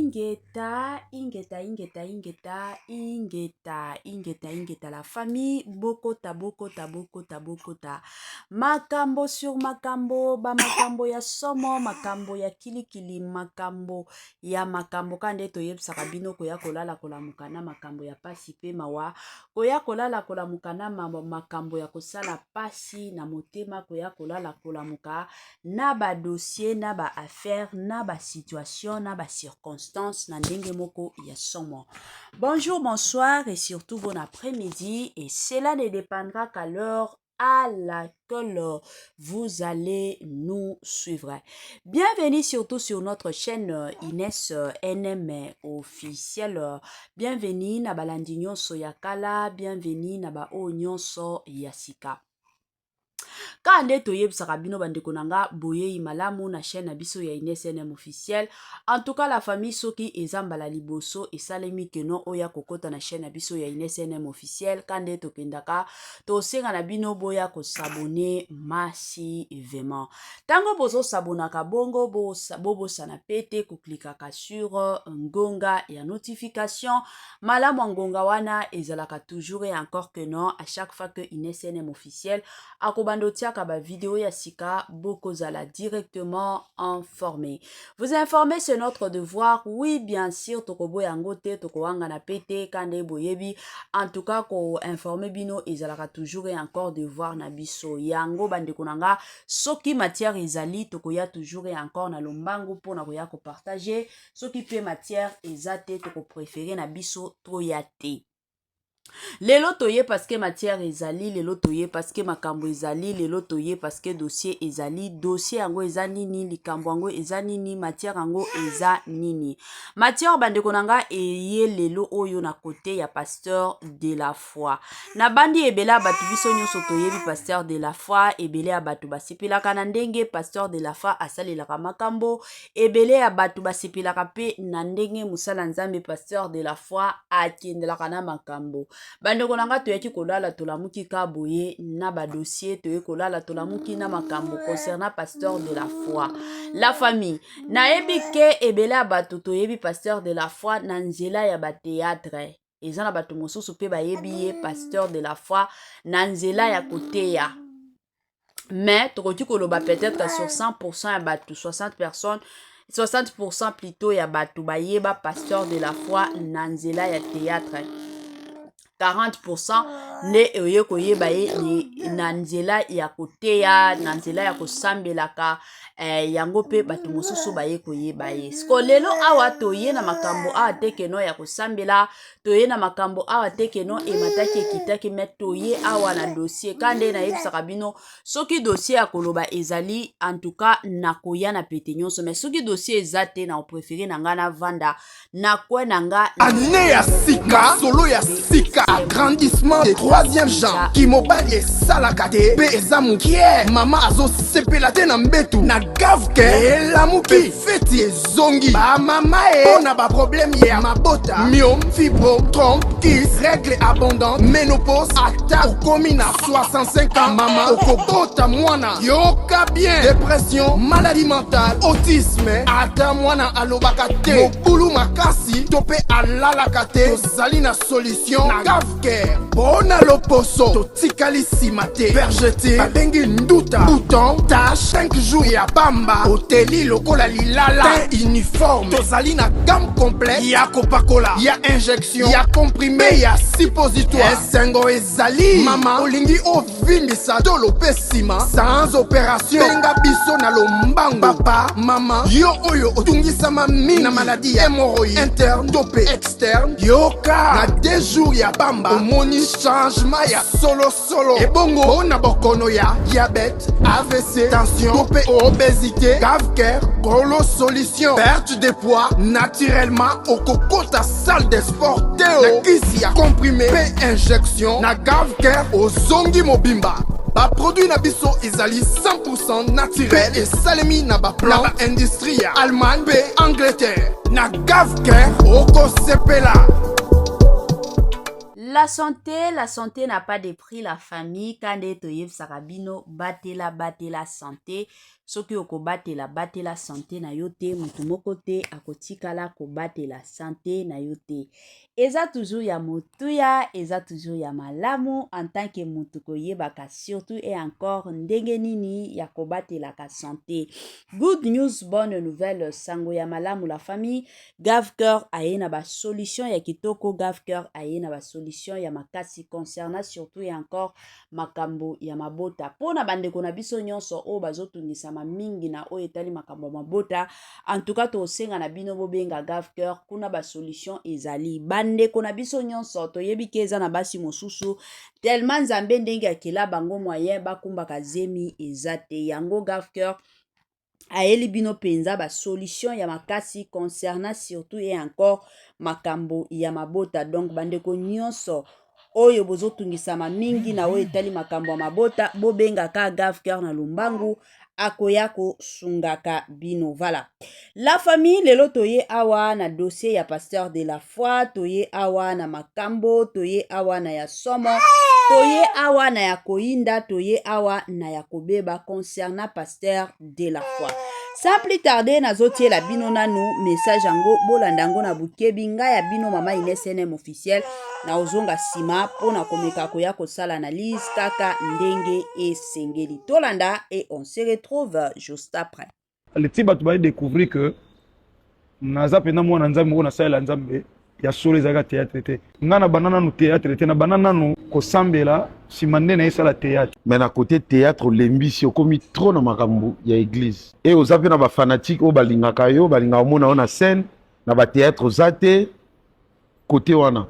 Ingeta, ingeta, ingeta, ingeta, ingeta, ingeta, ingeta la famille bokota, bokota, bokota, bokota. Makambo sur makambo, ba makambo ya somo, makambo ya kilikili, makambo ya makambo ka nde toyebisaka bino koya kolala kolamuka na makambo ya pasi pe mawa, koya kolala kolamuka na makambo ya kosala pasi na motema, koya kolala kolamuka na ba dossier na ba affaire na ba situation na ba circonstance na ndenge moko ya somo. Bonjour, bonsoir et surtout bon après-midi et cela ne dépendra qu'à l'heure à laquelle vous allez nous suivre. Bienvenue surtout sur notre chaîne Inès NM officielle. Bienvenue na balandi nyonso ya kala, bienvenue na ba oyo nyonso ya sika. Kaka nde toyebisaka bino bandeko na nga, boyei malamu na chaîne na biso ya Ines NM officiel. En tout cas la famille, soki eza mbala liboso esalemi keno oya kokota na chaîne na biso ya Ines NM officiel, ka nde tokendaka tosenga na bino boya kosabone massivement. Ntango bozosabonaka bongo, bobosana pe te koklikaka sur ngonga ya notification. Malamu ya ngonga wana ezalaka toujours et encore que non, à chaque fois que Ines NM officiel akobanda otiaka ba vidéo ya sika, bokozala directement informé. Vous informer, c'est notre devoir. Oui, bien sûr, tokoboya yango te, tokowangana pe te, kande boyebi. En tout cas, ko informer bino ezalaka toujours et encore devoir na biso. Yango bandeko na nga, soki matière ezali, tokoya toujours et encore na lombangu mpona koya kopartager. Soki pe matière eza te, tokopréférer na biso toya te. Lelo toye parce que matière ezali, lelo toye parce que makambo ezali, lelo toye parce que dossier ezali. Dossier yango eza nini, likambo yango eza nini, matière yango eza nini? Matière bandeko na nga eye lelo oyo na côté ya pasteur de la foi. Na bandi ebele ya bato, biso nyonso toyebi pasteur de la foi. Ebele ya bato basepelaka na ndenge pasteur de la foi asalelaka makambo. Ebele ya bato basepelaka mpe na ndenge mosala Nzambe pasteur de la foi akendelaka na makambo. Bandeko na nga, toyaki kolala tolamuki ka boye na badossier, toye kolala tolamuki na makambo concernant pasteur de la foi. La famille, nayebi ke ebele ya bato toyebi pasteur de la foi na nzela ya bathéâtre. Eza na bato mosusu mpe bayebi ye pasteur de la foi na nzela ya koteya, mais tokoki koloba peut-être sur 100% ya bato, 60 personnes, 60% plutôt ya bato bayeba pasteur de la foi na nzela ya théâtre, 40% nde oye koyeba ye na nzela ya koteya, na nzela ya kosambelaka. Yango mpe bato mosusu baye koyeba ye. Siko lelo awa toye na makambo awa te keno ya kosambela, toye na makambo awa te keno emataki ekitaki, mais toye awa na dossier. Ka nde nayebisaka bino, soki dossier ya koloba ezali, en tout cas nakoya na pete nyonso, mais soki dossier eza te, na opréférer na ngai navanda na kwe na nga. Année ya sika, solo ya sika, agrandissement de troisième genre. Kimobali esalaka te mpe eza mokie, mama azosepela te na mbetu, na gavke elamuki, feti ezongi bamama e mpo na baproblème ya mabota, myome, fibrome, trompe, kyste, règle abondante, ménopause. Ata okomi na 65 ans, mama okobota mwana, yoka bien, dépression, maladie mentale, autisme, ata mwana alobaka te, mobulu makasi to mpe alalaka te, tozali na solution na Gavcare. Mpo na loposo, totikali nsima te. Vergeture babengi nduta, bouton, tache, 5 jours ya pamba, oteli lokola lilala, teint uniforme. Tozali na gamme complète ya kopakola, ya injection, ya comprimé, ya suppositoire. Esengo ezali, mama olingi ovimbisa tolo mpe nsima sans opération, benga biso na lombango. Papa, mama, yo oyo otungisama mingi na maladie ya hémorroïde interne to mpe externe, yoka, na 2 jours ya pamba omoni changement ya solosolo. Ebongo mpo na bokono ya diabète, AVC, tension to mpe obésité, Gavcare kolo solution. Perte de poids naturellement, okokota salle de sport te o, na kisi ya comprimé mpe injection, na Gavcare ozongi mobimba. Baproduit na biso ezali 100% naturel mpe esalemi na baplan na baindustrie ya Allemagne mpe Angleterre. Na Gavcare okosepela. La santé, la santé n'a pas de prix, la famille. Kande toyebisaka bino, batela, batela santé. Soki okobatela batela sante na yo te, motu moko te akotikala kobatela sante na yo te. Eza toujours ya motuya, eza toujours ya malamu en tant que mutu koyebaka surtout et encore ndenge nini ya kobatelaka sante. Good news, bonne nouvelle, sango ya malamu la famille. Gavcœur aye na ba solution ya kitoko, Gavcœur aye na ba solution ya makasi concernant surtout et encore makambo ya mabota. Mpo na bandeko na biso nyonso oyo bazotungisama mingi na oyo etali makambo ya mabota, en tout cas tosenga na bino bobenga Gavcœur, kuna ba solution ezali. Bandeko na biso nyonso toyebi ke eza na basi mosusu tellement Nzambe ndenge akela bango moyen bakumbaka zemi eza te. Yango Gavcœur ayeli bino mpenza ba solution ya makasi concernant surtout et encore makambo ya mabota. Donc bandeko nyonso oyo bozotungisama mingi na oyo etali makambo ya mabota, bobengaka Gavcœur na lombangu, akoya kosungaka bino. Voilà la famille, lelo toye awa na dossier ya pasteur de la foi, toye awa na makambo, toye awa na ya somo, toye awa na ya koyinda, toye awa na ya kobeba concernant pasteur de la foi. Sans plus tarder, nazotiela bino nanu message yango, bolanda yango na bokebi. Ngai ya bino mama Ines NM officiel, naozonga nsima mpo na komeka koya kosala analyse kaka ndenge esengeli. Tolanda et on se retrouve juste après. Ti bato baye découvrir que naza mpenza mwana Nzambe moko, nasalela Nzambe ya solo, ezalaka théâtre te. Ngai na banda nanu théâtre te, na banda nanu kosambela, nsima nde nayesala théâtre. Mais na côté théâtre olembisi, okomi trop na makambo ya église. E oza mpe na bafanatike oyo balingaka yo, balingaka omona yo na scène. Na bathéâtre oza te, côté wana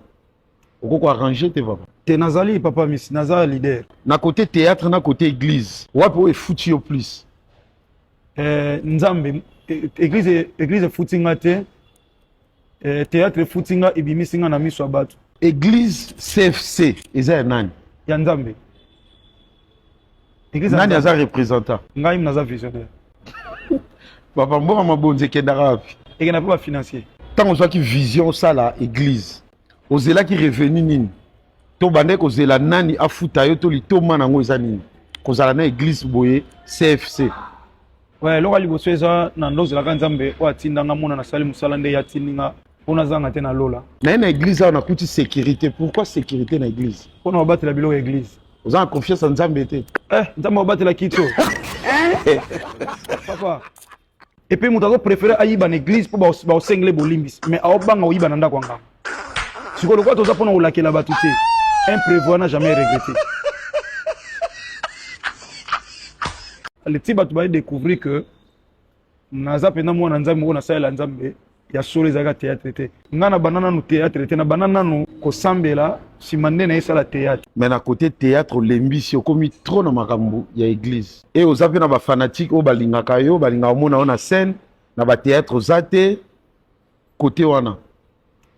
okoki koarranger te, papa? Te, nazali papa miss, naza leader. Na côté théâtre na côté église, wapi oyo efuti yo plus? Nzambe, église efuti nga te, théâtre efuti nga, ebimisi nga na miso ya bato. Église CFC eza ya nani? Ya Nzambe. Église ya Nani Nzambe. aza représentant? Ngai naza visionnaire. Papa, mboka mabonzi ekendaka wapi? Ekenda mpe bafinancier. Ntango ozwaki vision osala église, ozelaki revenu nini? To bandaki kozela nani afuta yo? To litoma nango eza nini, kozala na église boye CFC? Ouais, eloko ya liboso eza na ndozelaka Nzambe oyo atindanga mona nasali mosala nde ye atindi nga mpo nazanga te na lola. Naye na église awa, nakuti sécurité. Pourquoi sécurité na église? Mpona kobatela biloko ya église. Oza na confiance ya Nzambe te? Nzambe akobatela kito, papa. Et puis moto azopréféré ayiba na église mpo baosengele bolimbisi, mais aobanga koyiba na ndako ya nganga. Sikoyo lokola toza mpona kolakela bato te, un prévoit n'a jamais regretté. Ti bato baye découvrir que naza mpenza mwana Nzambe moko, nasalela Nzambe ya solo, ezalaka théâtre te. Ngai na banda nanu théâtre te, na banda nanu kosambela, nsima nde nayesala théâtre. Mais na côté théâtre olembisi, okomi trop na makambo ya église. E oza mpe na bafanatike oyo balingaka yo, balingaka omona yo na scène. Na bathéâtre oza te, côté wana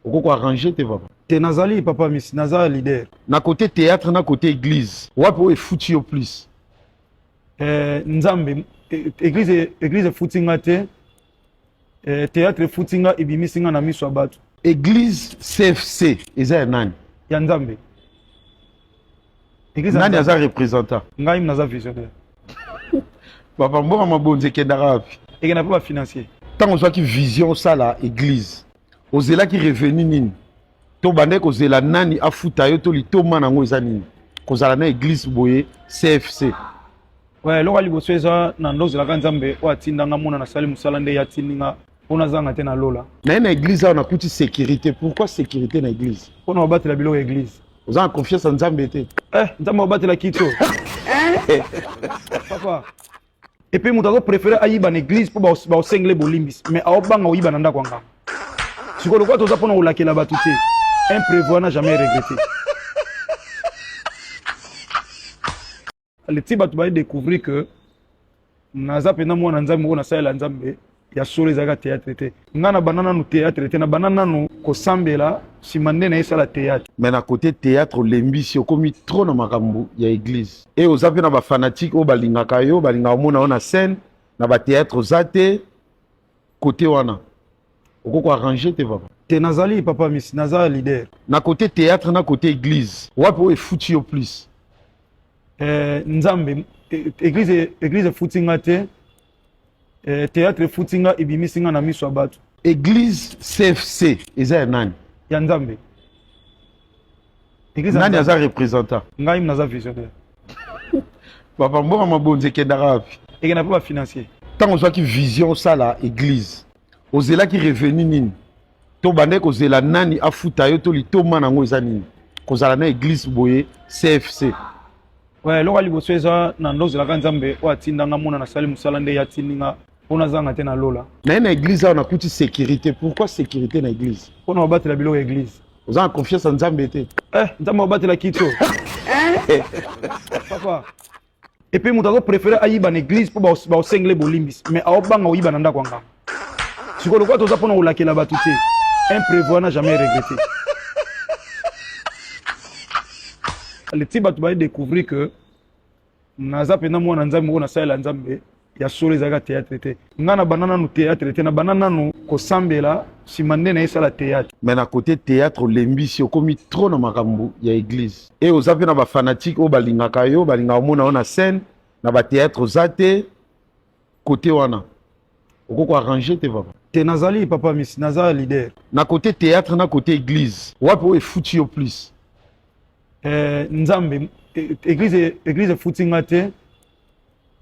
okoki koarranger te, papa? Te, nazali papa miss, naza leader. Na côté théâtre na côté église, wapi oyo efuti yo plus? Nzambe, église efuti nga te, théâtre efuti nga, ebimisi nga na miso ya bato. Église CFC eza ya nani? Ya Nzambe. Église ya Nani Nzambe. aza représentant? Ngai naza visionnaire. Papa, mboka mabonzi ekendaka wapi? Ekenda mpe bafinancier. Ntango ozwaki vision osala église, ozelaki revenu nini? To bandaki kozela nani afuta yo? To litoma nango eza nini, kozala na église boye CFC? Ouais, eloko ya liboso eza na ndozelaka Nzambe oyo atindanga mona nasali mosala nde ye atindi nga mpo nazanga te na lola. Naye na église awa, nakuti sécurité. Pourquoi sécurité na église? Mpona kobatela biloko ya église. Oza na confiance ya Nzambe te? Nzambe akobatela kito, papa. Et puis moto azopréféré ayiba na église mpo baosengele bolimbisi, mais aobanga koyiba na ndako ya nganga. Sikoyo lokola toza mpona kolakela bato te, un prévoit n'a jamais regretté. Ti bato baye découvrir que naza mpenza mwana Nzambe moko, nasalela Nzambe ya solo, ezalaka théâtre te. Ngai na banda nanu théâtre te, na banda nanu kosambela, nsima nde nayesala théâtre. Mais na côté théâtre olembisi, okomi trop na makambo ya église. E oza mpe na bafanatike oyo balingaka yo, balingaka omona yo na scène. Na bathéâtre oza te, côté wana okoki koarranger te, papa? Te, nazali papa miss, naza leader. Na côté théâtre na côté église, wapi oyo efuti yo plus? Nzambe, église efuti nga te, Eh, théâtre efuti nga ebimisi nga na miso ya bato. Église CFC eza ya nani? Ya Nzambe. Église nani aza représentant? Ngai naza visionnaire. Papa mboka mabonzi ekendaka wapi? Ekenda mpe bafinancier. Ntango ozwaki vision osala église, ozelaki revenu nini? To bandaki kozela nani afuta yo to litoma nango eza nini? Kozala na église boye CFC. Ouais, eloko ya liboso eza na ndozelaka Nzambe oyo atinda nga mona nasali mosala nde ye atindi nga mpo nazanga te na lola. Naye na église awa nakuti sécurité. Pourquoi sécurité na église? Mpo na kobatela biloko ya église. Oza na confiance ya Nzambe te? Eh, Nzambe akobatela kito. Papa. Et puis moto azo préférer ayiba na église mpo baosengele bolimbisi mais aobanga koyiba na ndako ya nganga. Sikoyo lokola toza mpo na kolakela bato te, un prévoit n'a jamais regretté. Ti bato baye découvrir que naza mpenza mwana Nzambe moko nasalela Nzambe ya solo ezalaka théâtre te. Nga na banda nanu théâtre te, na banda nanu kosambela nsima nde nayesala théâtre. Mais na côté théâtre olembisi, okomi trop na makambo ya église. Et oza mpe na ba fanatique oyo balingaka yo, balingaka omona yo na scène, na ba théâtre oza te. Côté wana okoki ko arranger te papa? Te, nazali papa miss, naza leader. Na côté théâtre na côté église, wapi oyo efuti yo plus? Eh, Nzambe, église, église efuti nga te.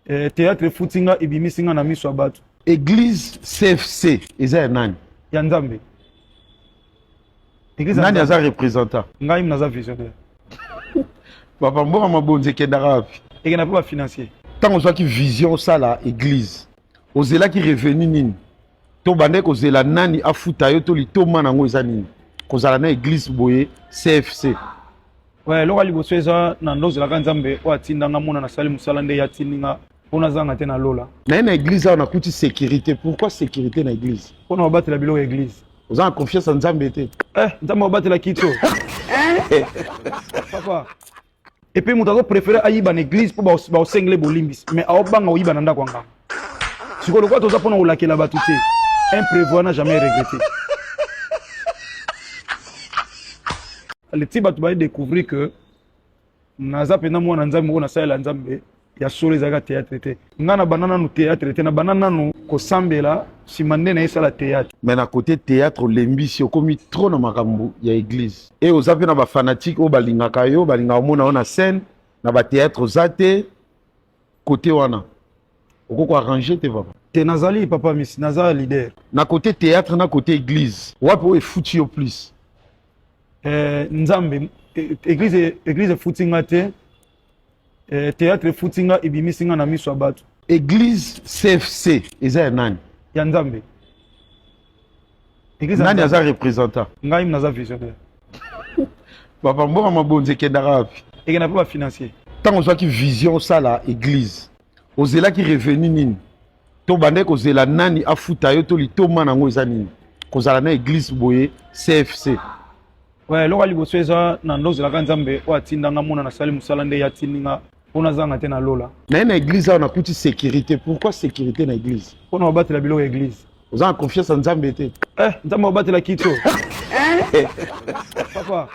Eh, théâtre efuti nga ebimisi nga na miso ya bato. Église CFC eza ya nani? Ya Nzambe. Église nani aza représentant? Ngai naza visionnaire. Papa mboka mabonzi ekendaka wapi? Ekenda mpe bafinancier. Ntango ozwaki vision osala église, ozelaki revenu nini? To bandaki kozela nani afuta yo to litoma nango eza nini? Kozala na église boye CFC. Ouais, eloko ya liboso eza na ndozelaka Nzambe oyo atinda nga mona nasali mosala nde ye atindi nga mpo nazanga te na lola. Naye na église awa nakuti sécurité. Pourquoi sécurité na église? Mpo na kobatela biloko ya église. Oza na confiance ya Nzambe te? Eh, Nzambe akobatela kito. Papa. Et puis moto azo préférer ayiba na église mpo baosengele bolimbisi mais aobanga koyiba na ndako ya nganga. Sikoyo lokola toza mpona kolakela bato te, un prévoit n'a jamais regretté. Ti bato baye découvrir que naza mpenza mwana Nzambe moko nasalela Nzambe ya solo ezalaka théâtre te. Nga na banda nanu théâtre te, na banda nanu kosambela nsima nde nayesala théâtre. Mais na côté théâtre olembisi, okomi trop na makambo ya église. Et oza mpe na ba fanatique oyo balingaka yo, balingaka omona yo na scène, na ba théâtre oza te. Côté wana okoki ko arranger te papa? Te, nazali papa miss, naza leader. Na côté théâtre na côté église, wapi oyo efuti yo plus? Eh, Nzambe, église, église efuti nga te. Eh, théâtre efuti nga ebimisi nga na miso ya bato. Église CFC eza ya nani? Ya Nzambe. Église nani aza représentant? Ngai naza visionnaire. Papa mboka mabonzi ekendaka wapi? Ekenda mpe bafinancier. Ntango ozwaki vision osala église, ozelaki revenu nini? To bandaki kozela nani afuta yo to litoma nango eza nini? Kozala na église boye CFC. Ouais, eloko ya liboso eza na ndozelaka Nzambe oyo atinda nga mona nasali mosala nde ye atindi nga mpo nazanga te na lola. Naye na église awa nakuti sécurité. Pourquoi sécurité na église? Mpo na kobatela biloko ya église. Oza na confiance ya Nzambe te? Eh, Nzambe akobatela kito. Papa.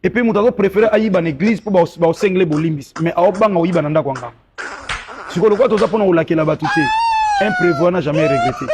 Et puis moto azo préférer ayiba na église mpo baosengele bolimbisi mais aobanga koyiba na ndako ya nganga. Sikoyo lokola toza mpona kolakela bato te, un prévoit n'a jamais regretté.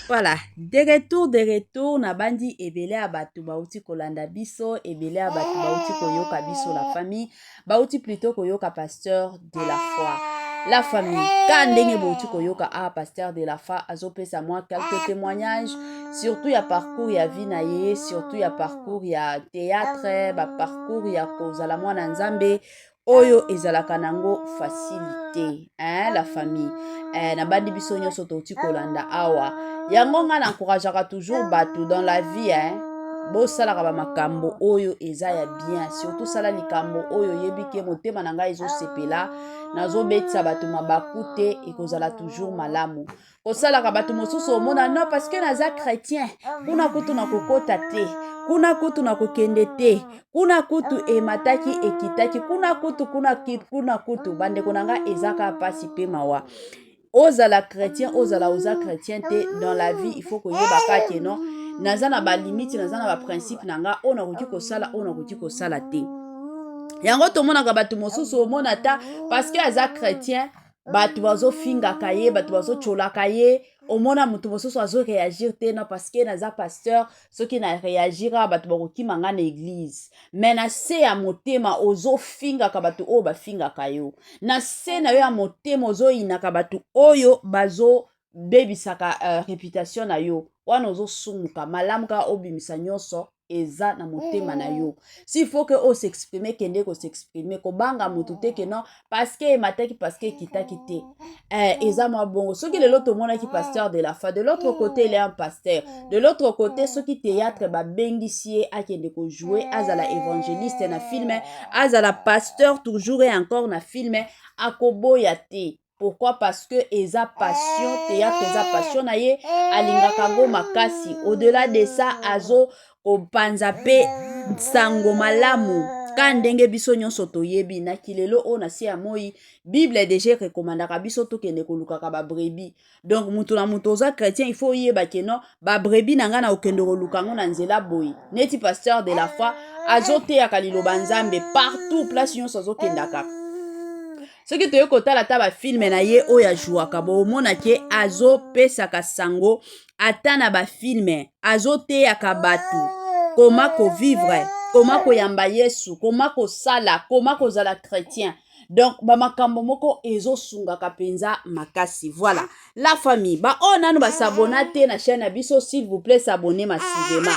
Voilà, de retour, de retour, na bandi ebele ya bato bauti kolanda biso, ebele ya bato bauti koyoka biso la famille, bauti plutôt koyoka pasteur de la foi. La famille, ka ndenge bauti koyoka ah pasteur de la foi azopesa mwa quelques témoignages, surtout ya parcours ya vie na ye, surtout ya parcours ya théâtre, ba parcours ya kozala mwana Nzambe oyo ezalaka nango facile te hein, la famille eh, nabandi biso nyonso touti kolanda awa yango nga na encourageaka toujours bato dans la vie hein, bosalaka bamakambo oyo eza ya bien surtout sala likambo oyo oyebi ke motema na ngai ezosepela nazobetisa bato mabaku te ekozala toujours malamu kosalaka bato mosusu omona non parce que naza chrétien kuna kutu nakokota te kuna kutu nakokende te kuna kutu emataki ekitaki kuna kutu kuna, kuna kutu bandeko na ngai eza kaka mpasi mpe mawa ozala chrétien ozala oza chrétien te dans la vie il faut koyeba kake non naza na balimite naza na baprincipe na ngai oyo nakoki kosala oyo nakoki kosala te yango tomonaka bato mosusu omona ata parce que aza chrétien. Bato bazofingaka ye, bato bazotyolaka ye. Omona moto mosusu azoréagir te, non, parce que naza pasteur, soki na réagir awa, bato bakokima nga na église. Mais na se ya motema, ozofingaka bato oyo bafingaka yo. Na se na yo ya motema, ozoyinaka bato oyo bazobebisaka réputation na yo. Wana ozosumuka. Malamu kaka obimisa nyonso eza na motema na yo. S'il faut que os'exprime, kende kos'exprime. Kobanga motu te ke non, parce que emataki, parce que ekitaki te. Eza mwa bongo. Soki lelo tomonaki pasteur de la foi, de l'autre côté il est un pasteur. De l'autre côté, soki théâtre babengisi ye, akende kojouer, azala évangéliste na film, azala pasteur toujours et encore na film, akoboya te. Pourquoi? Parce que eza passion. Théâtre eza passion na ye, alingaka yango makasi. Au-delà de ça, azo kopanza mpe nsango malamu, ka ndenge biso nyonso toyebi na kilelo oyo na se ya moi. Bible déjà recommandaka biso tokende kolukaka babrebis. Donc mutu na mutu oza chrétien, il faut oyeba ke non, babrebis na ngai na okende koluka yango na nzela boye. Neti pasteur de la foi azoteyaka liloba Nzambe partout, place nyonso azokendaka. Soki toye kotala ata bafilm na ye oyo ajwaka, bomona ke azopesaka sango. Ata na bafilm, azoteyaka bato koma kovivre, koma koyamba Yesu, koma kosala, koma kozala chrétien. Donc bamakambo moko ezosungaka mpenza makasi. Voilà, la famille, baoyo nanu bas'abonner te na chaîne na biso, s'il vous plaît, s'abonner massivement.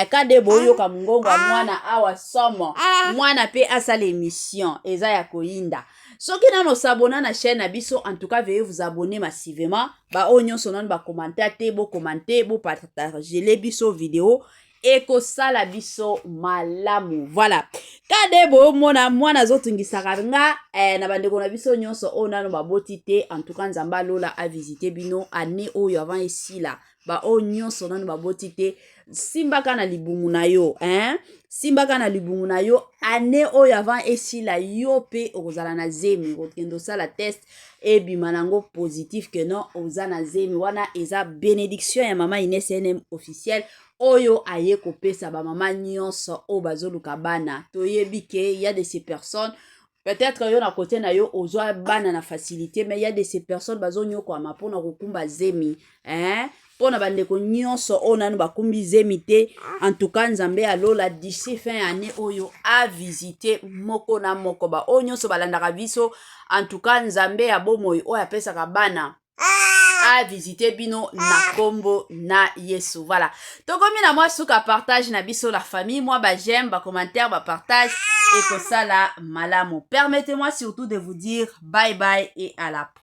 Kade boyoka mongongo ya mwana awa, somo mwana mpe asala émission eza ya koyinda. Soki nano os'abonner na chaîne na biso, en tout cas, veuillez vous abonner massivement. Baoyo nyonso nano bacommenter te, bocommenter, bopartagele biso video, ekosala biso malamu. Voilà, kade bomona mwana azotungisaka nga. Na bandeko na biso nyonso oyo nano baboti te, en tout cas, Nzambe alola avisite bino année oyo avant esila. Baoyo nyonso nano baboti te, simbaka na libumu na yo, hein? Simbaka na libumu na yo. Année oyo avant esila, yo mpe okozala na zemi. Okokende osala test, ebima nango positif ke non, oza na zemi. Wana eza bénédiction ya mama Ines NM officiel oyo aye kopesa bamama nyonso oyo bazoluka bana. Toyebi ke ya de ces personnes, peut-être yo na côté na yo ozwa bana na facilité, mais ya de ces personnes bazonyokwama mpona kokumba zemi, hein? Mpona bandeko nyonso oyo nanu bakumbi zemi te, en tout cas, Nzambe alola d'ici fin ya année oyo avisite moko na moko. Baoyo nyonso balandaka biso, en tout cas, Nzambe ya bomoi oyo apesaka bana avisite bino na nkombo na Yesu. Voilà, tokomi na mwa suka partage na biso, la famille. Mwa baj'aime, bacommentaire, bapartage ekosala malamu. Permettez-moi surtout de vous dire bye bye et à la